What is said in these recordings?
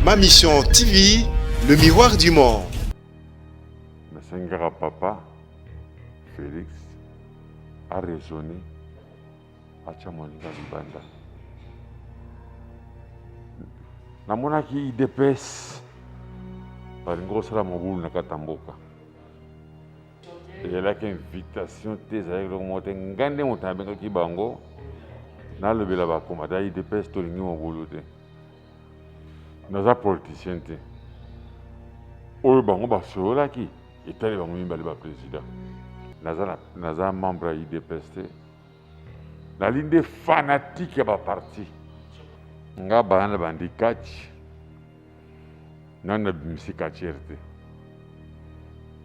Ma Mission TV, le miroir du monde. Nasengi kaka papa Felix a raisonner, atya moninga libanda. Namonaki UDPS balingi kosala mobulu na kati ya mboka. Ezalaki invitation te, ezalaki eloko moko te. Ngai nde moto nabengaki bango nalobela bakomata ya UDPS, tolingi mobulu te. Naza politicien te. Oyo bango basololaki etali bango mibale ba president. Naza membre ya UDPS te. Nali nde fanatique ya ba parti. Nga bana na bandi catch, nanu nabimisi catcheur te.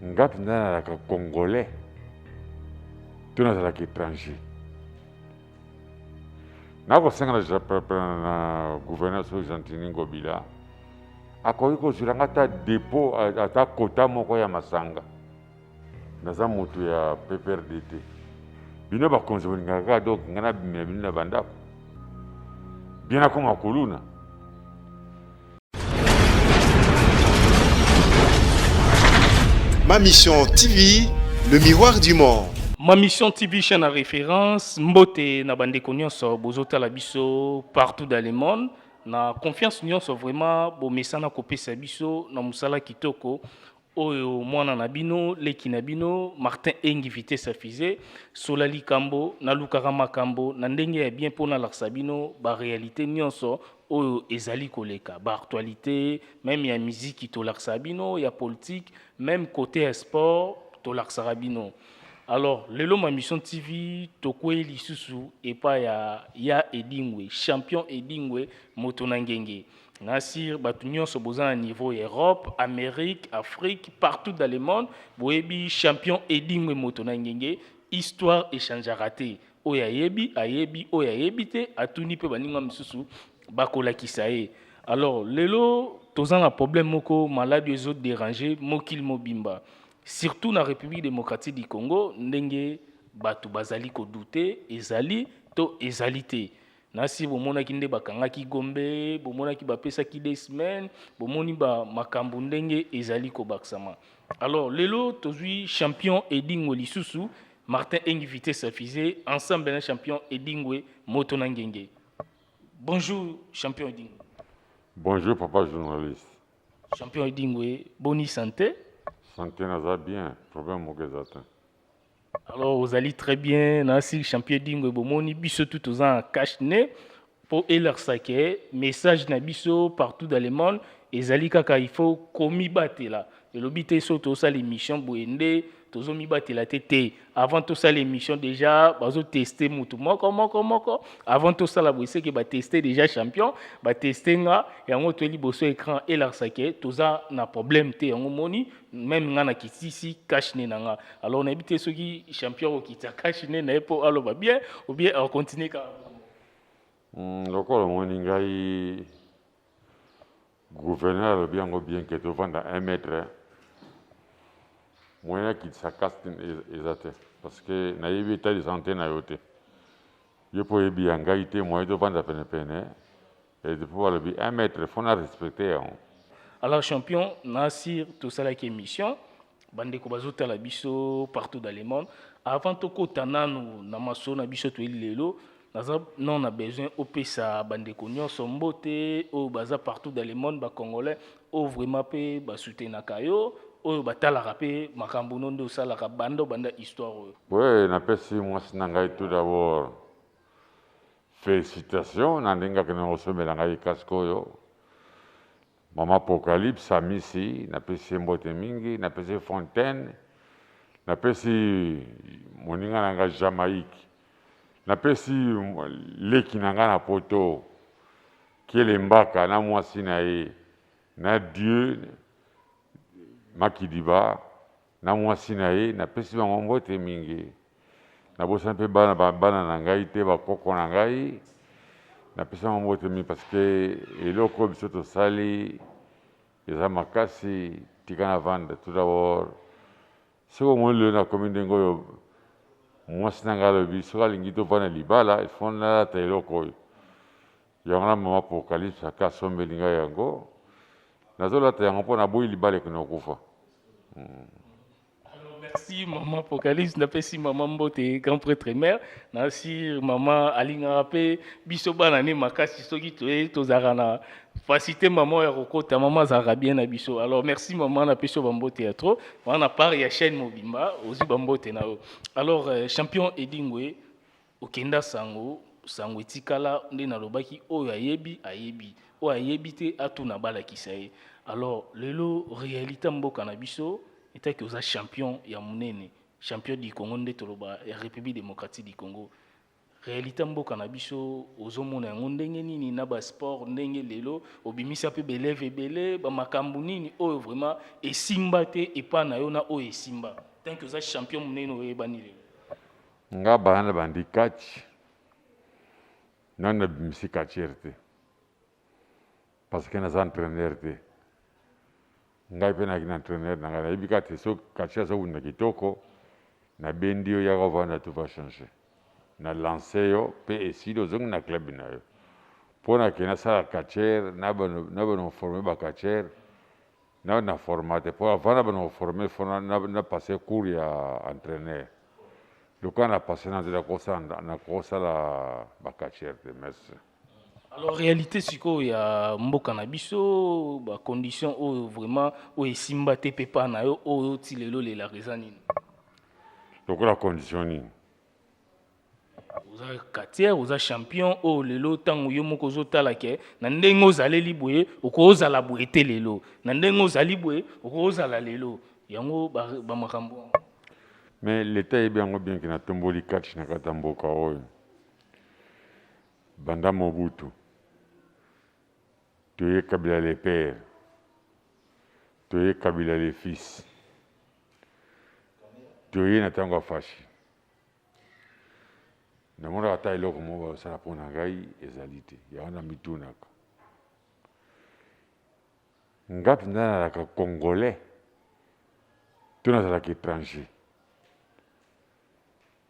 Nga mpenza nazalaka congolais to nazalaka étranger. Nakosenga na gouverneur soki Gentiny Ngobila akoki kozwela nga ata depot ata kota moko ya masanga. Naza moto ya PPRD te. Bino bakonzi bolingaka kaka donc ngai nabimela bino na bandako bien nakoma kuluna. Ma Mission TV, le miroir du monde. Ma Mission TV, chaîne à référence, mbote na bandeko nyonso bozotala biso partout dans le monde. Na confiance nyonso vraiment bomesana kopesa biso na mosala kitoko oyo mwana na bino, leki na bino Martin Engi vitesse ya fusée, sola likambo, nalukaka makambo na ndenge ya bien mpo nalakisa bino ba réalité nyonso oyo ezali koleka, ba actualité même ya miziki tolakisaka bino, ya politique, même côté ya sport tolakisaka bino. Alors lelo Ma Mission TV tokwei lisusu epai ya ya Edingwe, champion Edingwe moto na ngenge. Nasir, bato nyonso boza na niveau ya Europe, Amérique, Afrique, partout dans le monde, boyebi champion Edingwe moto na ngenge, histoire echangeaka te. Oyo ayebi, ayebi, oyo ayebi te, atuni pe baninga misusu bakolakisa ye. Alors lelo toza na problème moko, maladi ezo déranger mokili mobimba. Surtout na République démocratique du Congo, ndenge bato bazali ko douter, ezali to ezali te. Nasi bomonaki nde bakangaki Gombe, bomonaki bapesaki 2 semaines, bomoni ba makambo ndenge ezali kobakisama. Alors lelo tozwi champion Edingwe lisusu, Martin Engi vitesse ya fusée, ensemble na champion Edingwe moto na ngenge. Bonjour champion Edingwe. Bonjour papa journaliste. Champion Edingwe, boni santé? Santé naza bien, problème moko eza te. Alors ozali très bien nasi champion Edingwe, bomoni biso tout toza na cache nez po elakisa ke message na biso partout dans le monde ezali kaka il faut komibatela. Elobi te so tosala émission boye nde tozomibatela te te. Avant tosala émission déjà bazo tester mutu moko moko moko avant tosala boye seke ba tester déjà champion, ba tester nga yango toyeli boso écran elakisa ke toza na problème te yango moni même nga na kitisi cache nez na nga. Alors nayebi te soki champion okitisa cache nez na ye po aloba bien ou bien a continuer kaka. Lokola omoni ngai gouverneur alobi yango bien ke tovanda 1 mètre, moyen akitisa caste eza te parce que nayebi état de santé na yo te, yo mpe oyebi ya ngai te, moyen tovanda penepene et depuis balobi 1 mètre faut na respecter yango. Alors champion Nasir, tosalaki émission bandeko bazotala biso partout dans le monde. Avant tokota nanu na masolo na biso toyeli lelo, naza non na besoin opesa bandeko nyonso mbote oyo baza partout dans le monde, ba congolais oyo vraiment pe ba soutenaka yo, oyo batalaka pe makambo no nde osalaka banda obanda histoire oyo. Ouais, napesi mwasi na ngai tout d'abord félicitations na ndenge akende kosomela ngai casque oyo. Mama Apocalypse Amisi, napesi ye mbote mingi, napesi Fontaine, napesi moninga na ngai Jamaïque, napesi leki na ngai na poto Kiele Mbaka na mwasi na ye na Dieu Makidiba na mwasi na ye, napesi bango mbote mingi. Nabosani mpe bana bana na ngai te, bakoko na ngai, napesi bango mbote mingi parce que eloko oyo biso tosali eza makasi. Tika na vanda tout d'abord, soki omoni lelo nakomi ndenge oyo, mwasi na ngai alobi soki alingi tovanda libala il faut nalata eloko oyo. Yango na mama Apocalypse aka asombeli ngai yango. Nazolata yango mpo naboyi libala ekende kokufa. Alors, merci maman Apocalypse, napesi maman mbote, grand prêtre mère, nasi maman alingaka mpe biso bana ne makasi, soki toye tozalaka na facilité maman ya kokota, maman azalaka bien na biso. Alors merci maman, napesi yo bambote ya trop wana part ya chaîne mobimba, ozwi bambote na yo. Alors champion Edingwe, okenda sango, sango etikala nde nalobaki, oyo ayebi ayebi, oyo ayebi te atuna balakisa ye. Alors lelo réalité mboka na biso etaki, oza champion ya monene, champion du Congo nde toloba, ya République démocratique du Congo. Réalité mboka na biso ozomona yango ndenge nini na basport, ndenge lelo obimisa mpe baélève ebele, bamakambo nini oyo vraiment esimba te epa na yo na oyo esimba, tant que oza champion monene oyebani lelo? Nga bana na bandi catch, nani nabimisi catcheur te, parce que naza entraîneur te. Ngai mpe nayaki na entraîneur na ngai, nayebi kaka te soki catcheur azobunda kitoko, nabendi yo, yaka ovanda, tout va changer. Na lance yo mpe esili, ozongi na club na yo. Mpo nakende nasala catcheur na bano forme bacatcheur na forma te, mpo avant na bano forme, faut na passe cours ya entraîneur. Lokola na passe na nzela, nakosala bacatcheur te. Merci. Alors réalité sikoyo ya mboka na biso, bacondition oyo vraiment oyo esimba te mpe pa na yo, oyo ti lelo olelaka, eza nini? Lokola condition nini? Oza catcheur, oza champion oyo lelo, ntango yo moko ozotala ke na ndenge ozaleli boye, okozala boye te lelo, na ndenge ozali boye, okozala lelo yango bamakambo yango. Mais l'État yebi yango bien ke natomboli catch na kati ya mboka oyo banda Mobutu, toye Kabila le père, toye Kabila le fils, toye na ntango ya Fatshi. Namonaka ata eloko moko bazosala mpo na ngai ezali te. Yango na mitunaka, nga mpenza nazalaka Congolais to nazalaka étranger?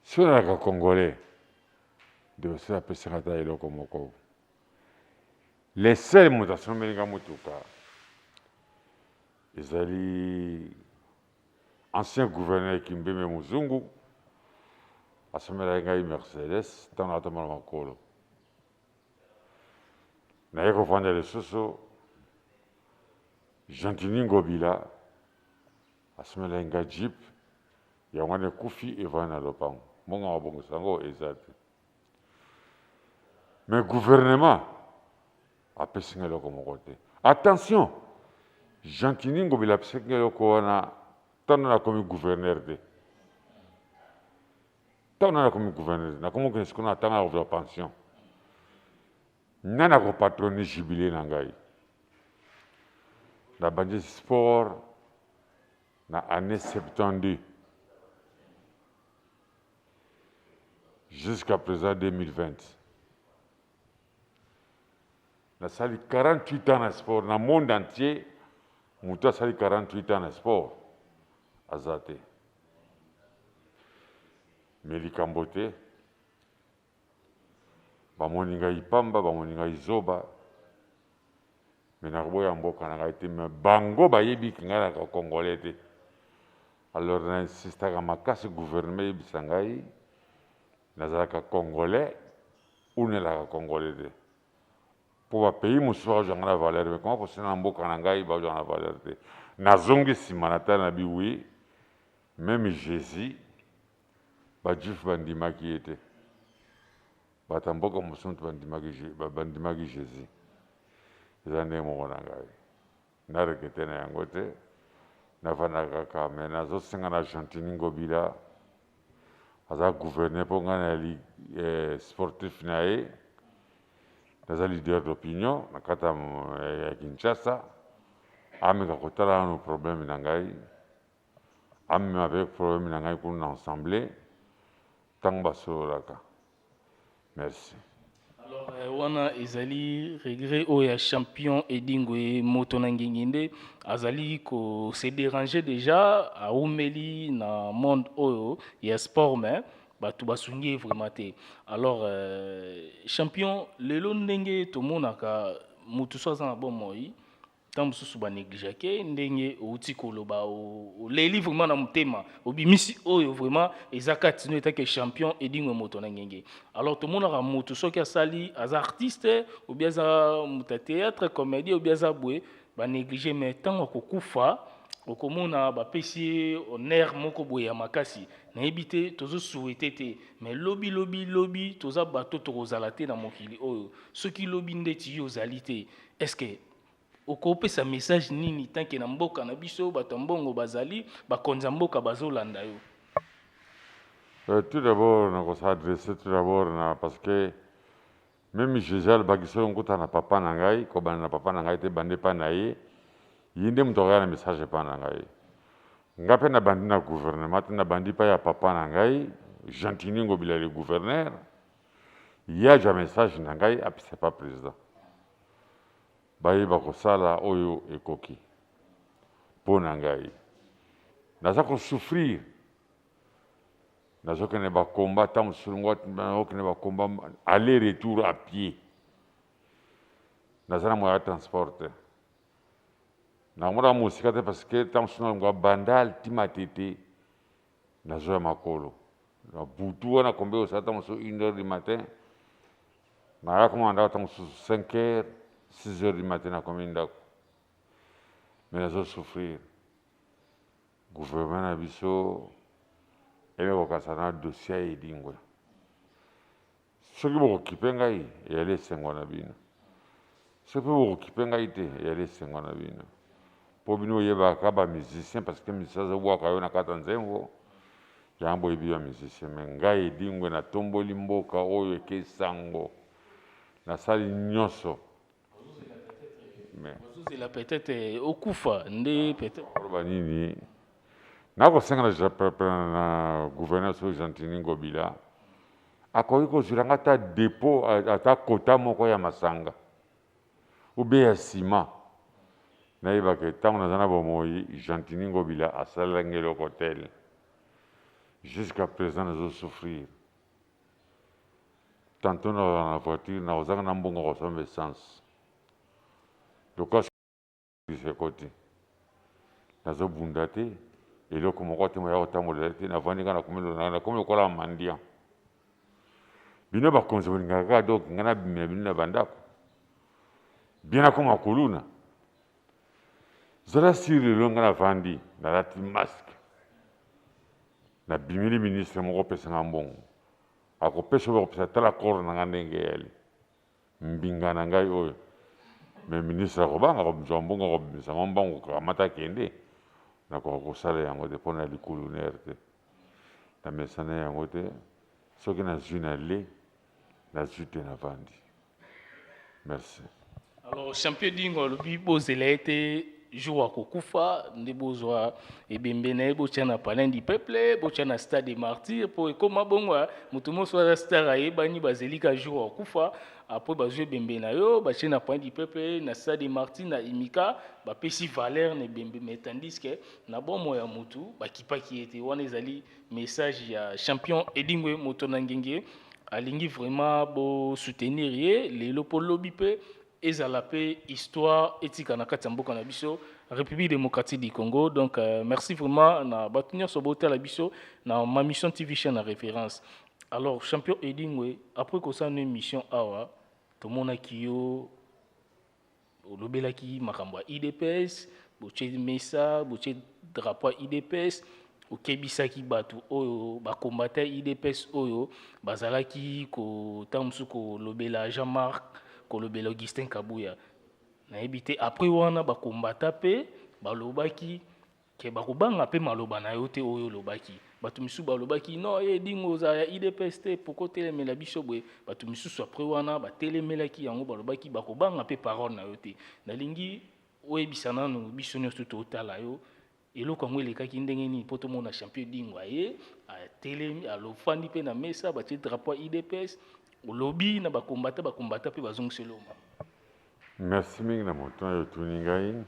Soki nazalaka Congolais nde basala apesaka ata eloko moko. Le seul moto asombeli nga motuka ezali ancien gouverneur Kimbembe Muzungu, asombelaki ngai Mercedes ntango natombola makolo. Naye kovanda lisusu, Gentini Ngobila asombelaki ngai jeep, yango wana ekufi, evandi na lopango, mbongo mabongisa yango eza te. Mais gouvernement apesi ngai eloko moko te. Attention, Gentini Ngobila apesaki ngai eloko wana ntango nakomi gouverneur te. Ntango nakomi gouverneur te, nakomi okende sikoyo na ntango ya kozwa pension, nani akopatronner jubilé na ngai? Nabandi sport na année 72 jusqu'à présent 2020, nasali 48 ans na sport. Na monde entier, moto asali 48 ans na sport aza te. Mais likambo te, bamoni ngai pamba, bamoni ngai zoba, mais nakoboya mboka na ngai te. Mais bango bayebi ke ngai naka Congolais te. Alors na insistaka makasi gouvernement eyebisa ngai nazalaka Congolais ou nalaka Congolais te, mpo bapays mosusu bazwanga na valeur. Mais comment possible na mboka na ngai bazwanga na valeur te? Nazongi nsima, natala na bi oui, même Jésus, bajuif bandimaki ye te, bato ya mboka mosusu bandimaki Jésus. Eza ndenge moko na ngai, naregretter na yango te, navandaka kaka. Mais nazosenga na Gentini Ngobila, aza gouverneur, mpo ngai nayali sportif na ye, naza leader d'opinion na kati ya Kinshasa, ameka kotala nano problème na ngai, amema mpe problème na ngai kuna na assemblée ntango basololaka. Merci. Alors wana ezali regret oyo ya champion Edingwe, moto na ngengi nde azali kose déranger. Déjà aumeli na monde oyo ya sport, mais bato basungi ye vraiment te. Alors champion, lelo ndenge tomonaka motu so aza na bomoi. Ntango mosusu banégligeaki ye, ndenge outi koloba, oleli vraiment na motema, obimisi oyo vraiment eza kati no etake champion Edingwe Moto na Ngenge. Alors tomonaka moto soki asali, aza artiste obi aza moto ya théâtre, comédie, obi aza boye, banéglige, mais ntango akokufa, okomona bapesi ye honneur moko boye ya makasi. Nayebi te, tozosouhaiter te, mais lobi lobi lobi toza bato, tokozala te na mokili oyo. Soki lobi ndeti yo ozali te, est ce que okopesa message nini tant que na mboka na biso bato ya mbongo bazali, bakonzi ya mboka bazolanda yo? Tout d'abord, nakos'adresser tout d'abord na, parce que même Jésus alobaki soki nkuta na papa na ngai, kobanda na papa na ngai te, bande epai na ye, ye nde moto akoya na message epai na ngai. Nga mpe nabandi na gouvernement te, nabandi epai ya papa na ngai Gentiny Ngobila, le gouverneur. Ye azwa message na ngai, apesa pa président, bayeba kosala oyo ekoki. Mpo na ngai, naza kosouffrir, nazokende bakomba, ata mosusu nazokende bakomba aller retour à pied, naza na moyen ya transport te, nakomonaka mosika te, parce que ntango mosusu nalongwa Bandal ti Matete, nazoya makolo na butu wana. Kombe osala ntango mosusu 1 heure du matin, naya koma ndako ntango mosusu 5 heures, 6 heures du matin nakomi ndako. Mais nazosouffrir. Gouvernement na biso eme kokasa na dossier ya Edingwe. Soki bokokipe ngai, eyali esengo na bino. Soki mpe bokokipe ngai te, eyali esengo na bino, mpo bino oyebaka bamusicien, parce que musicien azobwaka yo na kati ya nzembo yango, boyebi bamusicien. Mais ngai Edingwe, natomboli mboka oyo, ekesango nasali nyonso, mais ozozela peut-être okufa nde peut-être. Oloba nini? Nakosenga na gouverneur, soki Gentiny Ngobila akoki kozwela nga ata dépôt, ata kota moko ya masanga ube ya nsima, nayebaka ntango naza na bomoi, Gentiny Ngobila asalelaki eloko tel. Jusqu'à présent nazosouffrir. Tantôt nazala na voiture, nakozanga na mbongo kosomba essence. Lokola ekoti, nazobunda te, eloko moko te moya kotambolela te. Navandi kaka, nakomi lokola mendiant. Bino bakonzi bolingaka kaka, donc ngai nabimela bino na bandako bien, nakoma kuluna. Zala sûr, lelo ngai navandi, nalati masque, nabimeli ministre moko, opesanga mbongo, akopesa oyo akopesa. Tala corps na ngai ndenge eyali, mbinga na ngai oyo. Mais ministre akobanga akobimisa mbongo, akobimisa mwa mbongo, kamata akende. Nakoka kosala yango te mpo na likulunere te, namesana yango te. Soki nazwi na le, nazwi te, navandi. Merci. Alors champion Edingwe alobi bozela ye te jour akokufa nde bozwa ebembe na ye, botya na Palais du Peuple, botya na Stade des Martyrs, mpo ekóma bongo. Moto moso aza star, ayebani, bazeli ka jour akufa, après bazwi ebembe na yo, batie na Palais du Peuple, na Stade des Martyrs, na Imika, bapesi valeur na ebembe, mais tandis que na bomoi ya motu bakipaki ye te. Wana ezali message ya champion Edingwe Moto na Ngenge. Alingi vraiment bosoutenir ye lelo, mpo lobi mpe ezala mpe histoire etika na kati ya mboka na biso, République démocratique du Congo. Donc merci vraiment na bato nyonso botala biso na Ma Mission TV, chaîne na référence. Alors champion Edingwe, après kosala no émission awa, tomonaki yo olobelaki makambo ya UDPS, botie mesa, botie drapeau ya UDPS, okebisaki bato oyo bakombata UDPS oyo bazalaki ntango mosusu kolobela Jean-Marc, kolobela Augustin Kabuya. Nayebi te, après wana bakombata mpe balobaki ke bakobanga mpe maloba na yo te oyo olobaki. Bato misusu balobaki: "Non, Edingwe, ozala ya UDPS te, poko otelemela biso boye?" Bato misusu après wana batelemelaki yango, balobaki bakobanga mpe parole na yo te. Nalingi oyebisa nanu biso nyonso totala yo, eloko yango elekaki ndenge nini, mpo tomona champion Edingwe aye, atelemi, alofandi mpe na mesa, batie drapeau ya UDPS, olobi na bakombata, bakombata mpe bazongisi eloma? Merci mingi na moto oyo otuni ngai.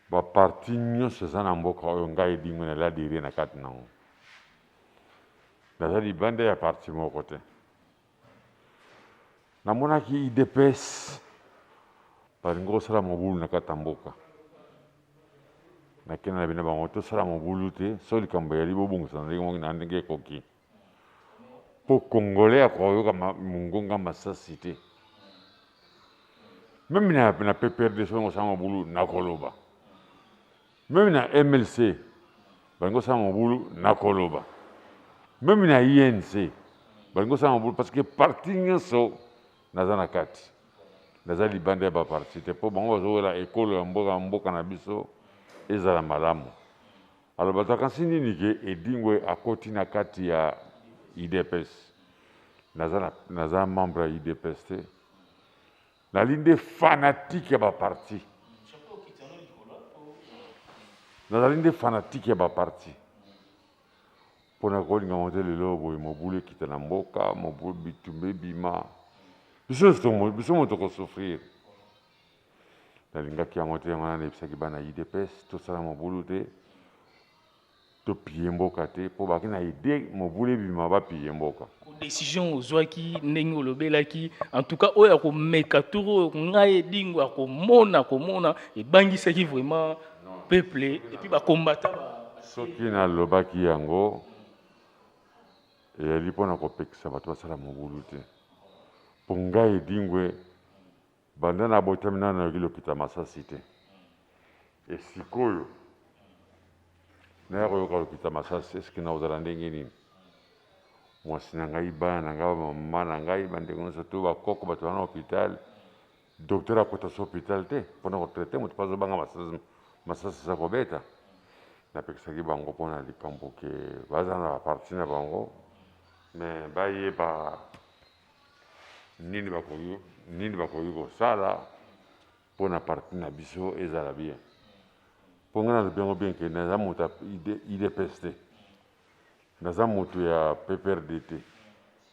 Baparti nyonso eza na mboka oyo, ngai Edingwe naladiri na kati nango, naza libanda ya parti moko te. Namonaki UDPS. Balingi kosala mobulu na kati ya mboka. Nakenda na bino bango tosala mobulu te, soki likambo eyali bobongisa na ndenge moko na ndenge ekoki. Mpo Congolais akoyoka mongonga masasi te. Meme na PPRD soki kosala mobulu nakoloba. Meme na MLC balingi kosala mobulu nakoloba. Meme na UNC balingi kosala mobulu parce que parti nyonso naza na kati. Naza libanda ya ba parti te mpo bango bazowela ekolo ya mboka mboka na biso ezala malamu. Alors bato bakanisi nini ke Edingwe akoti na kati ya UDPS? Naza membre ya UDPS te. Nali nde fanatique ya ba parti. Nazali nde fanatique ya ba parti. Pona kolinga ngo te lelo boye mobulu ekita na mboka, mobulu bitumba ebima. Biso moto toko souffrir. Nalingaki yango te, yango wana nayebisaki bana UDPS tosala mobulu te, topille mboka te, mpo baki na idee mobulu ebima bapille mboka. Décision ozwaki ndenge olobelaki, en tout cas oyo akomeka tour oyo ngai Edingwe akomona komona ebangisaki vraiment peuple et puis bakombata ba... Soki nalobaki yango eyali mpona kopekisa bato basala mobulu te, mpo ngai Edingwe banda nabotami nano nayoki lokita masasi te. E sikoyo naya koyoka lokita masasi, eske nakozala ndenge nini? Mwasi na ngai, bana na ngai, bamama na ngai, bandeko nyonso to bakoko, bato wana na hôpital, docteur akota so hôpital te mpona kotraite moto mpo azobanga masasi, masasi eza kobeta. Napekisaki bango mpona likambo ke baza na baparti na bango, me bayeba nini bakoki kosala mpona parti na biso ezala bien. Mpo ngai nalobi yango bien ke naza moto ya UDPS te, naza moto ya PPRD te,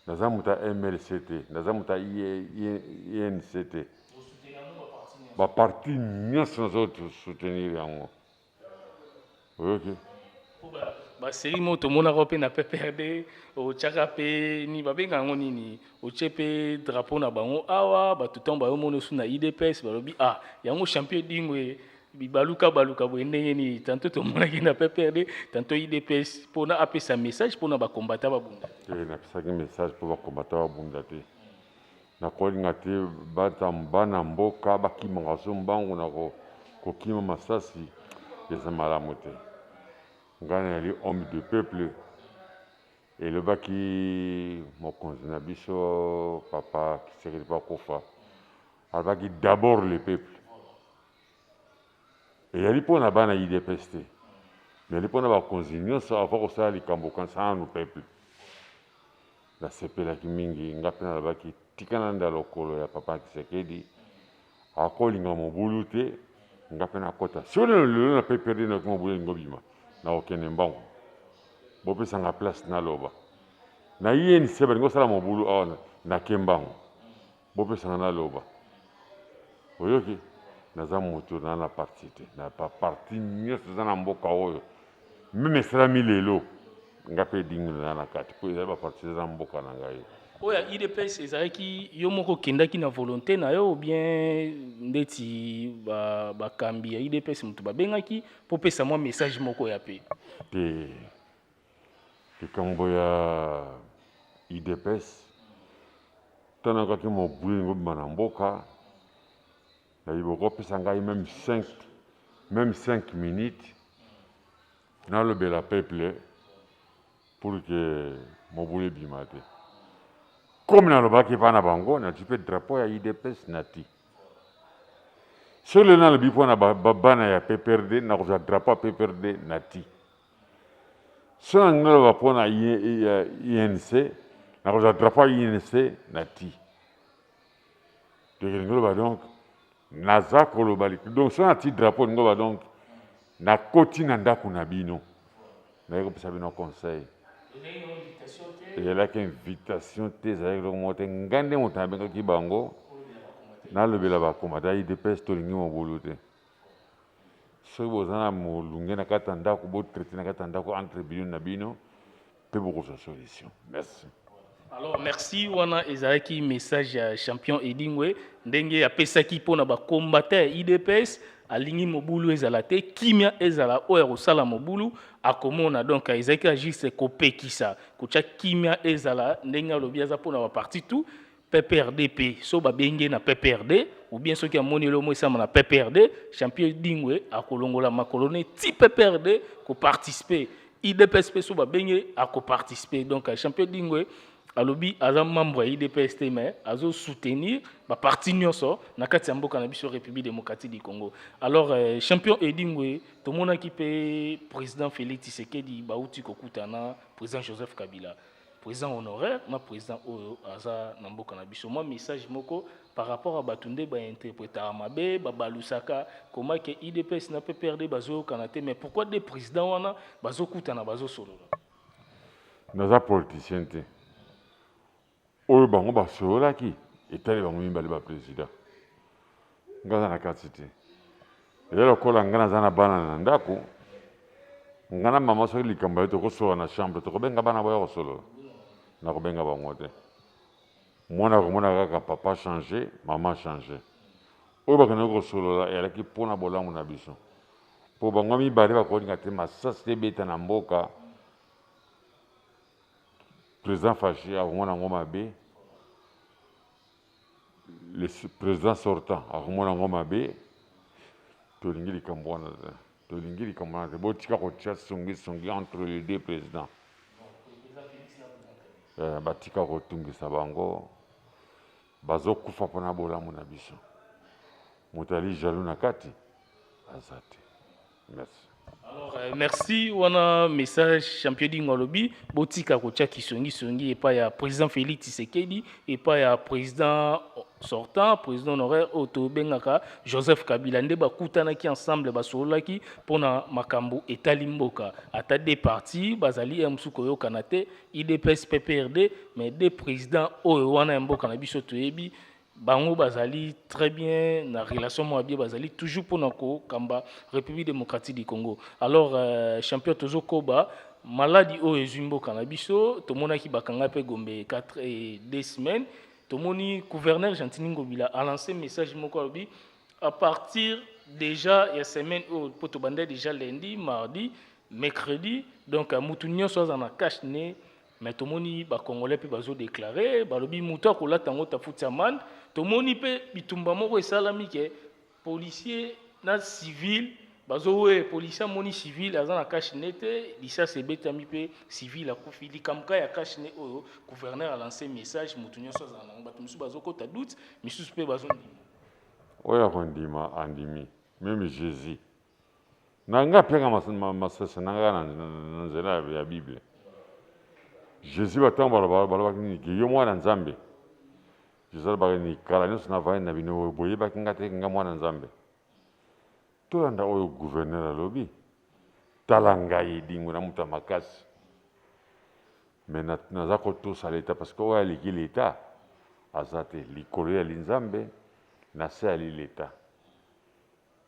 naza moto ya MLC te, naza moto ya INC te. Baparti nyonso nazo soutenir yango. Oyoki? Baseri moko tomonaka mpe na PPRD, otiaka mpe ni babenga yango nini, otie mpe drapeau na bango awa, bato ntango bayomona osu na UDPS balobi ah yango champion Edingwe bibaluka baluka boye ndenge nini, tanto tomonaki na PPRD tanto UDPS mpona apesa message mpona bakombata babunda te. Napesaki message mpo bakombata babunda te. Nakolinga te bana mboka bakimaka so mbangu na kokima masasi, eza malamu te. Ngai nazali homme du peuple, elobaki mokonzi na biso papa Tshisekedi mpo akufa, alobaki d'abord le peuple. Ezali mpona bana UDPS te, mais ezali mpona bakonzi nyonso avant kosala likambo okanisa nanu peuple. Nasepelaki mingi, nga mpe nalobaki tika nalanda lokolo ya papa Tshisekedi, akolinga mobulu te, nga mpe nakota. Soki lelo na PPRD nayoki mobulu elingi obima, nakokende mbangu. Bopesanga place naloba. Na UNC balingi kosala mobulu awa, nake mbangu. Bopesanga naloba. Oyoki? Naza moto na na parti te. Na parti nyonso eza na mboka oyo. Meme esalami lelo, nga mpe Edingwe na na kati, mpo ezali ba parti eza na mboka na ngai. Oyo ya UDPS ezalaki yo moko okendaki na volonté na yo ou bien ndeti bakambi ya UDPS moto babengaki mpo pesa mwa message moko ya pe? Te, likambo ya UDPS ntango nayokaki mobulu elingi obima na mboka, nayebi bokopesa ngai même 5 minutes nalobela peuple pour que mobulu ebima te. Comme nalobaki epai na bango, nazwi mpe drapeau ya UDPS na ti. Soki lelo nalobi mpona bana ya PPRD, nakozwa drapeau ya PPRD na ti. Soki nalingi naloba mpona UNC, nakozwa drapeau ya UNC na ti. Donc elingi koloba donc naza koloba, donc soki nati drapeau elingi koloba donc nakoti na ndako na bino, naye kopesa bino conseil. Ezalaki invitation te, ezalaki eloko moko te. Ngai nde moto nabengaki bango nalobela bakombata ya UDPS, tolingi mobulu te. Soki boza na molunge na kati ya ndako, botraite na kati ya ndako entre bino na bino mpe bokozwa solution. Merci. Alors merci, wana ezalaki message ya champion Edingwe, ndenge apesaki mpona bacombattant ya UDPS. Alingi mobulu ezala te, kimia ezala. Oyo akosala mobulu akomona. Donc ezalaki juste kopekisa kotya kimia ezala. Ndenge alobi, aza mpona baparti tout. PPRD mpe, so babenge na PPRD ou bien soki amoni eloko esama na PPRD, champion Edingwe akolongola makolo ne ti PPRD koparticiper. UDPS mpe, so babenge, akoparticiper. Donc champion Edingwe alobi aza membre ya UDPS te, mais azosoutenir baparti nyonso na kati ya mboka na biso, République démocratique du Congo. Alors champion Edingwe, tomonaki mpe président Félix Tshisekedi bauti kokutana président Joseph Kabila, président honoraire na président oyo aza na mboka na biso. Mwa message moko par rapport à bato nde bainterprétaka mabe, babalusaka koma ke UDPS na PPRD bazoyokana te. Mais pourquoi de président wana bazokutana, bazosolola? Naza politicien te. Oyo bango basololaki etali bango mibale baprésident. Nga aza na kati te. Eza lokola nga naza na bana na ndako, nga na mama, soki likambo ye tokosolola na chambre, tokobenga bana boya kosolola? Nakobenga bango te. Mwana akomona kaka papa change, mama change. Oyo bakendaki kosolola eyalaki mpona bolamu na biso, mpo bango mibale bakolinga te masasi ebeta na mboka. Président Fatshi akomona yango mabe, le président sortant akomona yango mabe. Tolingi likambo wana te, tolingi likambo wana te. Botika kotia songisongi entre les deux présidents. Batika kotungisa bango. Bazokufa mpona bolamu na biso. Moto ali jaloux na kati aza te. Merci. Alors, merci. Wana message champion Edingwe alobi botika kotia kisongisongi epai ya président Félix Tshisekedi, epai ya président sortant, président honoraire oyo tobengaka Joseph Kabila. Nde bakutanaki ensemble, basololaki mpona makambo etali mboka. Ata deux parti bazali ya mosusu koyokana te, UDPS, PPRD, mais deux président oyo wana ya mboka na biso, toyebi bango bazali très bien na relation moko bien, bazali toujours mpona kokamba République démocratique du Congo. Alors champion, tozokoba maladi oyo ezwi mboka na biso. Tomonaki bakanga mpe Gombe 4 et 2 semaines. Tomoni gouverneur Gentiny Ngobila alancé message moko, alobi à partir déjà ya semaine oyo, mpo tobanda déjà lundi, mardi, mercredi, donc mutu nyonso aza na cache-nez. Mais tomoni bacongolais mpe bazodéclarer, balobi moto akolata yango tafuti amande. Tomoni mpe bitumba moko esalami ke policier na civil bazowe, policier amoni civil aza na cache-nez te, lisasi ebetami mpe civil akufi. Likambo ka ya cache-nez oyo, gouverneur alancé message moto nyonso azala nango. Bato misusu bazokota doute, misusu mpe bazondima. Oyo akondima andimi. Même Jésus na nga apiaka masese na nga na nzela ya Bible. Jésus, batango balobaki nini? Ke yo mwana Nzambe. Jésus alobaki nini? Kala nyonso navandi na bino, boyebaki nga te, nga mwana Nzambe. Tolanda oyo gouverneur alobi. Tala, ngai Edingwe na moto ya makasi, mais naza kotosa leta, parce que oyo aleki leta aza te. Likolo ya Nzambe, na se ali leta.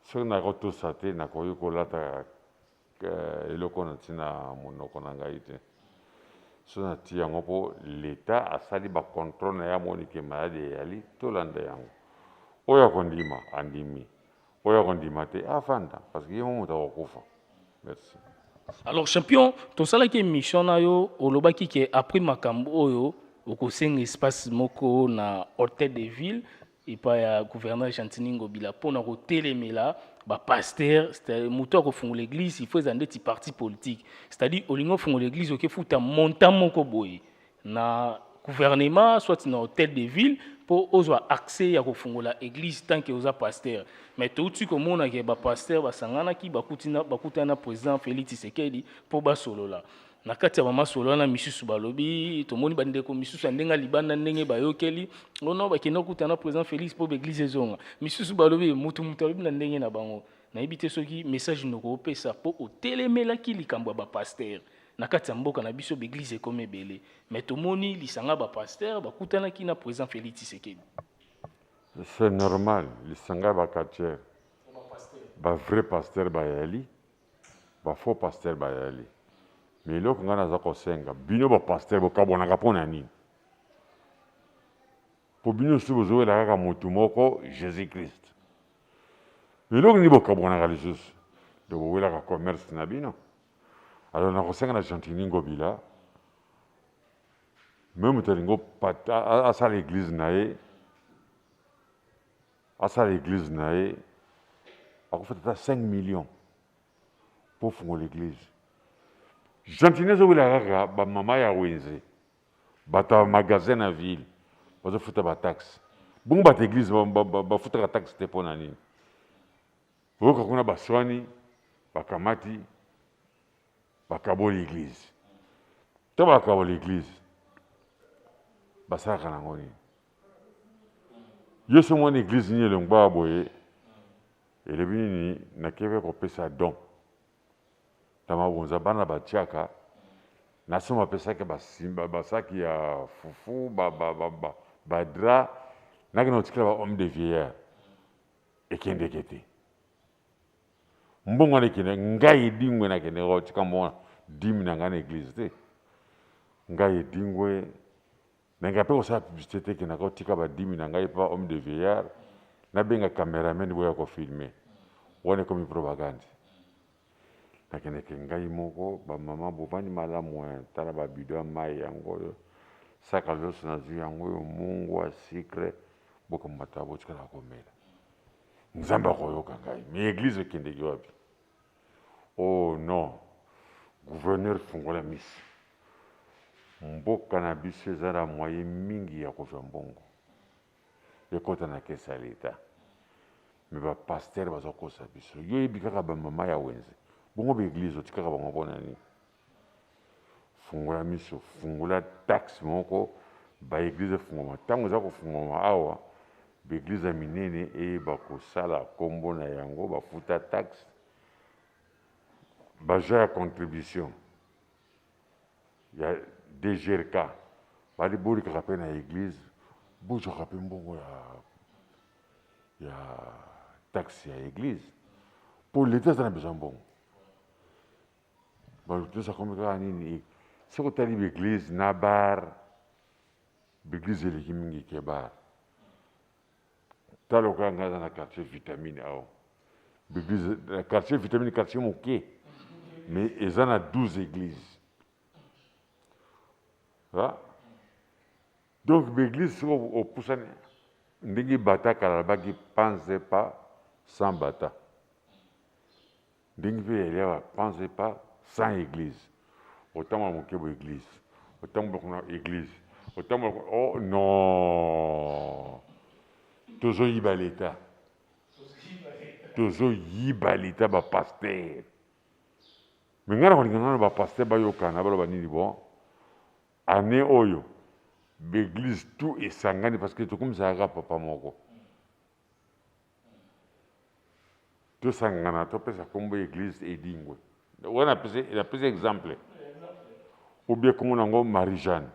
Soki nakotosa te, nakoki kolata eloko na ntina monoko na ngai te. So nati yango mpo leta asali bacontrôle na ye, amoni ke maladi eyali. Tolanda yango. Oyo akondima andimi, oyo akondima te afanda, parce que ye mo moto akokufa. Merci. Alors champion, tosalaki émission na yo, olobaki ke après makambo oyo okosenga espace moko na hôtel de ville epai ya gouverneur Gentiny Ngobila mpona kotelemela bapasteur. Moto akofungola église, il faut eza ndeti parti politique, c'est-à-dire olingi ofungola église, okefuta montant moko boye na gouvernement, soit na hôtel de ville, mpo ozwa accès ya kofungola église tant que oza pasteur. Mais touti komona ke bapasteur basanganaki, bakutani na président Félix Tshisekedi mpo basolola. Na kati ya bamasolo wana, misusu balobi, tomoni bandeko misusu ya ndenge libanda, ndenge bayokeli ono bakende kokutana na président Félix mpo baéglise ezonga. Misusu balobi, mutu alobi na ndenge na bango. Nayebi te soki message noko opesa mpo otelemelaki likambo ya bapasteur na kati ya mboka na biso. Baéglise ekomi ebele, mais tomoni lisanga bapasteur bakutanaki na président Félix Tshisekedi. C'est normal. Lisanga ya bacatcheur, bavrai pasteur bayali, bafaux pasteur bayali. Mais eloko ngai naza kosenga bino bapasteur, bokabwanaka mpo na nini? Mpo bino nyonso bozowela kaka motu moko, Jésus Christ. Eloko nini bokabwanaka lisusu? Donc bowelaka commerce na bino. Alors nakosenga na Gentiny Ngobila, meme moto alingi asala église na ye, asala église na ye, akofata ata 5 millions mpo ofungola église. Gentiny azowela kaka bamama ya wenze, bato ya magasin na ville bazofuta bataxe. Bongo bato église bafutaka taxe te mpo na nini? Oyoka kuna baswani, bakamati, bakaboli église. Ntango bakaboli église, basalaka nango nini? Yo so mwana église nini elongwa boye, elobi nini? Nakei kopesa don na mabonza, bana batiaka na so bapesaki basimba basaki ya fufu, badra, nakende kotikela ba homme de vieillard. Ekendeke te mbongo wana ekende. Ngai Edingwe nakende kotika mbongo dîme na ngai na église te. Ngai Edingwe nangai mpe kosala publicité te, ekendaka kotika badîme na ngai mpe ba homme de vieillard. Nabenga cameraman boya kofilmer, wana ekomi propagande. Nakendeke ngai moko. Bamama bovandi malamu, tala babidon ya mai yango oyo, saka loso nazwi yango oyo, mungwa, sucre, bokamata botikala komela, Nzambe akoyoka ngai. Mais église ekendeki wapi? Oh non, gouverneur, fungola miso. Mboka na biso eza na moyen mingi ya kozwa mbongo ekɔta na caisse ya leta, mais bapasteur bazokosa biso. Yo oyebi kaka bamama ya wenze, bongo baéglise otikaka bango mpona nini? Fungola miso, fungola taxe moko, baéglise efungwama. Ntango eza kofungwama awa, baéglise ya minene eyeba kosala nkombo na yango, bafuta taxe, baja ya contribution ya DGRK, bali bolikaka mpe na église, bozwaka mpe mbongo ya taxe ya église, mpo leta aza na besoin mbongo. Bato nyonso akomi kaka nini? Soki otali baéglise na bar, baéglise eleki mingi ke bar. Tala lokola ngai aza na quartier Vitamine awa, baéglise na quartier Vitamine, quartier moke mais eza na 12 église. Donc baéglise, soki opusani ndenge bata kala alobaki panze pas sans bata, ndenge mpe yali awa panze pas sans église. Otambola moke bo église, otambola kuna église, otambola. Oh non, tozoyiba leta, tozoyiba leta, bapasteur. Mais ngai na kolinga nano bapasteur bayokana, baloba nini? Bon, année oyo baéglise tout esangani, parce que tokomisaka kaka papa moko. Tosangana, topesa nkombo église Edingwe wana, napesi exemple, ou bien nkombo nango Marie Jeanne.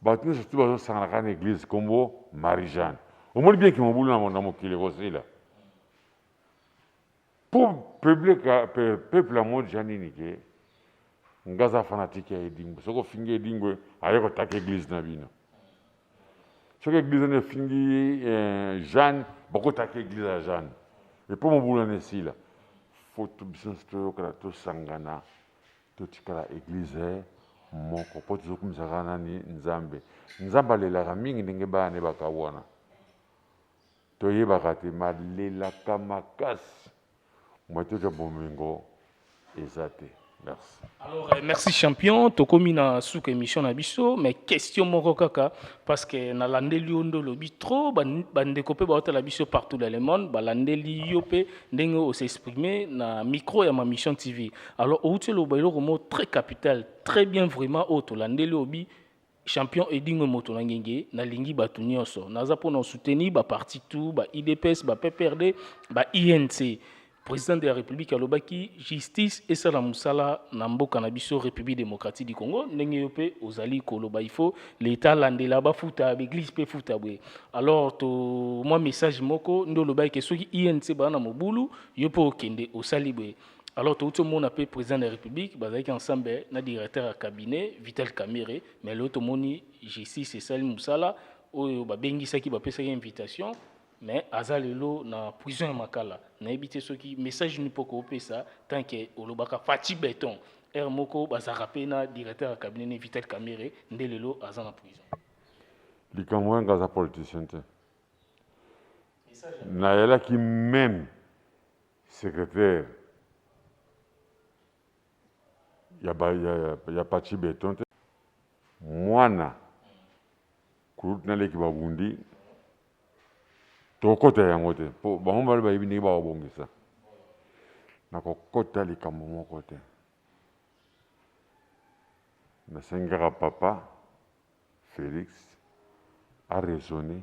Bato nyonso tu bazosangana kaka na église nkombo Marie Jeanne. Omoni bien ke mobulu na mokili ekosila, mpo public, peuple amoni ja nini? Ke nga aza fanatique ya Edingwe. Soki ofingi Edingwe, aye kotaka église na bino. Soki église wana efingi Jeanne, bakotaka église ya Jeanne. Epo mobulu wana esila, faut biso nyonso toyokana, tosangana, totikala église moko, mpo tozokumisaka nani? Nzambe. Nzambe alelaka mingi ndenge bana ne bakabwana. Toyebaka te, malelaka makasi moye tozwa bomengo eza te. Merci. Alors, merci champion. Tokomi na suka émission na biso, mais question moko kaka, parce que nalandeli yo nde olobi trop, bandeko mpe baotala biso partout dans le monde, balandeli yo mpe ndenge os'exprimer na micro ya Ma Mission TV. Alors outi oloba eloko moko très capital, très bien vraiment, oyo tolandeli obi champion Edingwe moto na ngenge, nalingi bato nyonso, naza mpona soutenir baparti tout, ba UDPS, ba PPRD, ba UNC. Président de la République alobaki justice esala mosala na mboka na biso République démocratique du Congo. Ndenge yo mpe ozali koloba, il faut l'état alandela, bafuta baéglise mpe futa boye. Alors to mwa message moko nde olobaki ke soki UNC baa na mobulu, yo mpe okende osali boye. Alors touti omona mpe président de la République bazalaki ensemble na directeur ya cabinet Vital Kamerhe, mais lelo tomoni justice esali mosala. oyo babengisaki, bapesaki invitation, mais aza lelo na prison ya Makala. Nayebi te soki message nini mpo koopesa, tant que olobaka Fatshi Béton, heure moko bazalaka mpe na directeur ya cabinet ne Vital Kamerhe, nde lelo aza na prison. Likambo wana, aza politicien te. Nayelaki même secrétaire ya Fatshi Béton te. Mwana kulutu naleki babundi, tokokɔta yango te, mpo bango bale bayebi ndenge bakobongisa. Nakokɔta likambo moko te. Nasengi kaka papa Félix araisonner,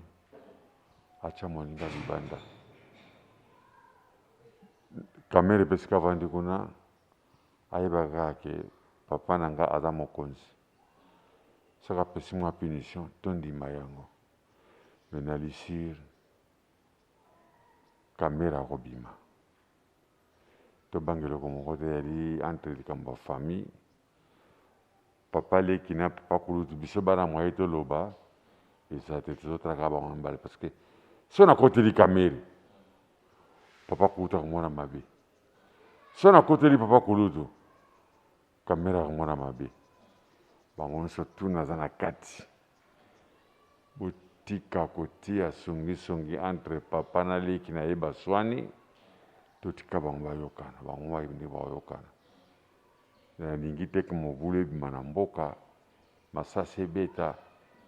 atya moninga libanda. Kamerhe mpe esika avandi kuna, ayebaka kaka ke papa na nga aza mokonzi. Soki apesi mwa punition, tondima yango, mais na l'issue Kamerhe akobima. Tobanga eloko moko te. Yali entre likambo ya famille, papa leki na papa kulutu. Biso bana moye toloba eza te, tozotala kaka bango mibale, parce que so nakoteli Kamerhe, papa kulutu akomona mabe. So nakoteli papa kulutu, Kamerhe akomona mabe. Bango nyonso tu naza na kati. Botika kotia songisongi entre papa na leki na ye. Baswani, totika bango bayokana, bango bayebi ndenge bakoyokana. Nalingi te ke mobulu ebima na mboka, masasi ebeta,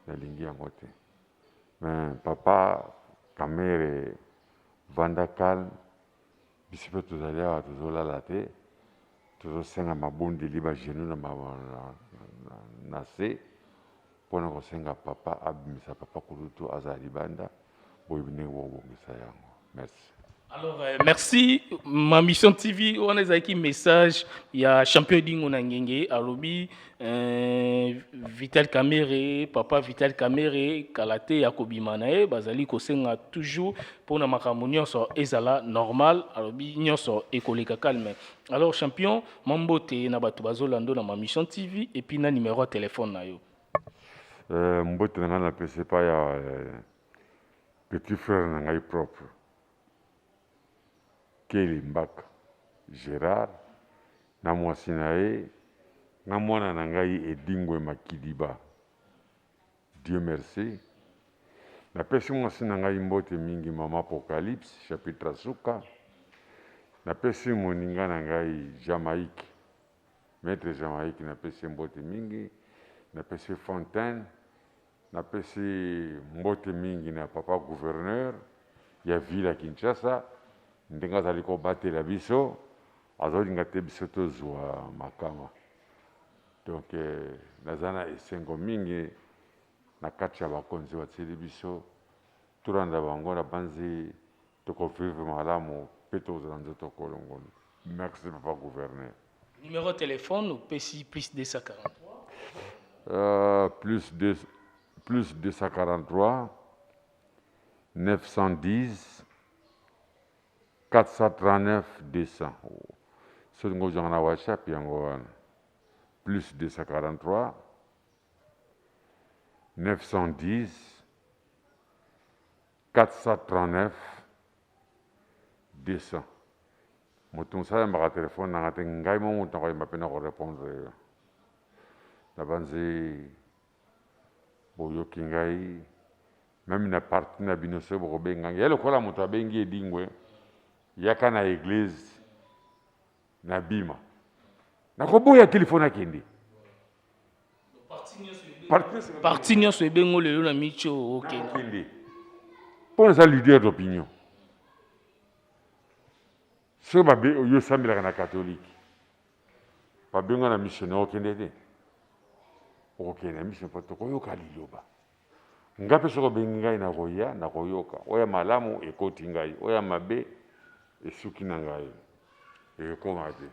nalingi yango te. Mais papa Kamerhe, vanda calme. Biso mpe tozali awa, tozolala te, tozosenga mabondeli, bagenou na se, mpona kosenga papa abimisa papa kulutu azala libanda. Boyebi ndenge bokobongisa yango. Merci. Alors, merci. Ma Mission TV, on a un message. Il y a champion Dingo Nangenge, alobi, Vital Kamerhe, papa Vital Kamerhe, kala te akobima na ye, bazali kosenga toujours pour na makambo nyonso ezala normal, alobi nyonso ekoleka calme. Alors champion, mambote na bato bazolando na Ma Mission TV et puis na numéro ya téléphone na yo. Mbote na ngai napesi epai ya petit frère na ngai propre, Keli Mbaka Gérard, na mwasi na ye, na mwana na ngai Edingwe Makidiba, Dieu merci. Napesi mwasi na ngai mbote mingi, mama Apocalypse chapitre suka. Napesi moninga na ngai Jamaïque, maître Jamaïque, napesi mbote mingi. Napesi Fontaine, napesi mbote mingi na papa gouverneur ya ville ya Kinshasa, ndenge azali kobatela biso, azolinga te biso tozwa makama. Donc naza na esengo mingi na kati ya bakonzi batieli biso. Tolanda bango na banzi, tokovivre malamu mpe tokozala nzoto kolongono. Merci, papa gouverneur. Numéro de téléphone opesi plus 243? Plus, 2, plus 243 910 439 200. Soki ozwanga na WhatsApp, yango wana, plus 243 910 439 200. Moto mosusu ayambaka telefone nanga te, ngai mo moto nakoyamba mpe na korépondre yo. Nabanzi boyoki ngai. Même na parti na bino, soki bokobenga ngai, ya lokola moto abengi Edingwe, yaka na église na bima, nakoboya telefone, akende. Parti nyonso ebengo lelo na micho, okende. Akende, mpo naza leader d'opinion. Soki babe oyo osambelaka na catholique babenga na missionnaire, okende te, okokende na mission mpo tokoyoka liloba. Nga mpe soki obengi ngai, nakoya, nakoyoka. Oyo ya malamu ekoti ngai, oyo ya mabe esuki na ngai, ekokoma te.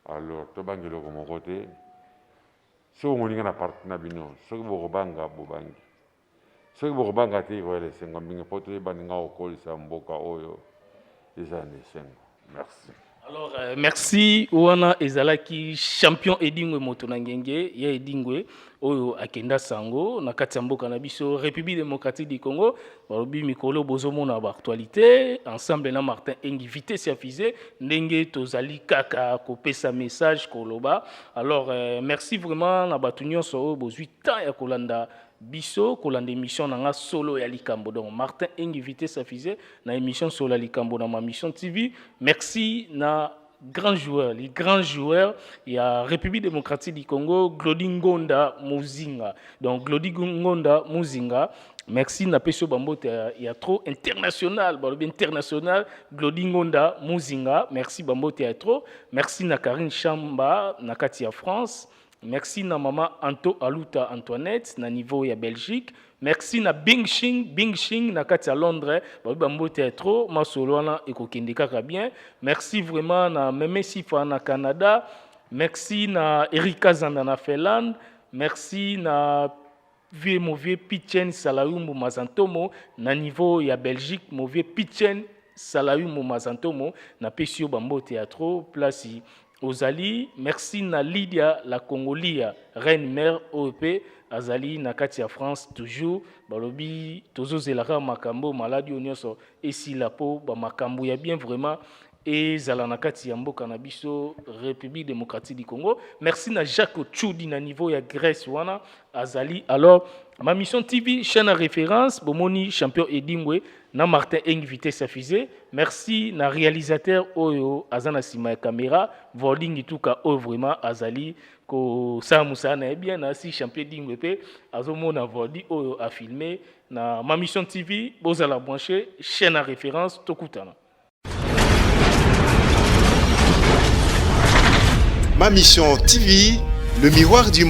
Alors tobanga eloko moko te. Soki omoni ngai na parti na bino, soki bokobanga, bobangi. Soki bokobanga te, ekoyela esengo mingi, mpo toyeba ndenge kokolisa mboka oyo eza na esengo. Merci. Alors merci. Wana ezalaki champion Edingwe, moto na ngenge ya Edingwe oyo akenda sango na kati ya mboka na biso, République démocratique du Congo. Balobi mikolo bozomona baactualité ensemble na Martin Engi, vitesse ya fusée, ndenge tozali kaka kopesa message, koloba. Alors merci vraiment na bato nyonso oyo bozwi temps ya kolanda biso, kolanda émission na nga Solo ya Likambo. Donc Martin Engi, vitesse ya fusée, na émission Solo ya Likambo na Ma Mission TV. Merci na grand joueur, les grands joueurs. Il y a République démocratique du Congo, Glody Ngonda Muzinga. Donc Glody Ngonda Muzinga, merci na peso bambote ya trop international, balobi international, Glody Ngonda Muzinga, merci, bambote ya trop. Merci na Karine Chamba na kati ya France. Merci na mama Anto Aluta Antoinette na niveau ya Belgique. Merci na Bing Shing, Bing Shing na kati ya Londres, balobi bambote ya trop, masolo wana ekokende kaka bien. Merci vraiment na Meme Sifa na Canada. Merci na Erika Zanda na Finlande. Merci na vieux Movie Pichen Salayumbu Mazantomo na niveau ya Belgique. Movie Pichen Salayumbu Mazantomo, napesi yo bambote ya trop place ozali. Merci na Lydia la Congolia, reine mère, oyo mpe azali na kati ya France toujours. Balobi tozozelaka makambo maladi oyo nyonso esila mpo bamakambo ya bien vraiment ezala na kati ya mboka na biso, République démocratique du Congo. Merci na Jacques Tchoudi na niveau ya Grèce wana azali. Alors Ma Mission TV, chaîne à référence, bomoni champion Edingwe na Martin Eng, vitesse ya fusée. Merci na réalisateur oyo aza na nsima ya caméra, Volding Tuka, oyo vraiment azali kosala mosala na ye bien. Na si champion Edingwe mpe azomona Voldi oyo afilme na Ma Mission TV. Bozala branché, chaîne à référence, tokutana. Ma Mission TV, le miroir du monde.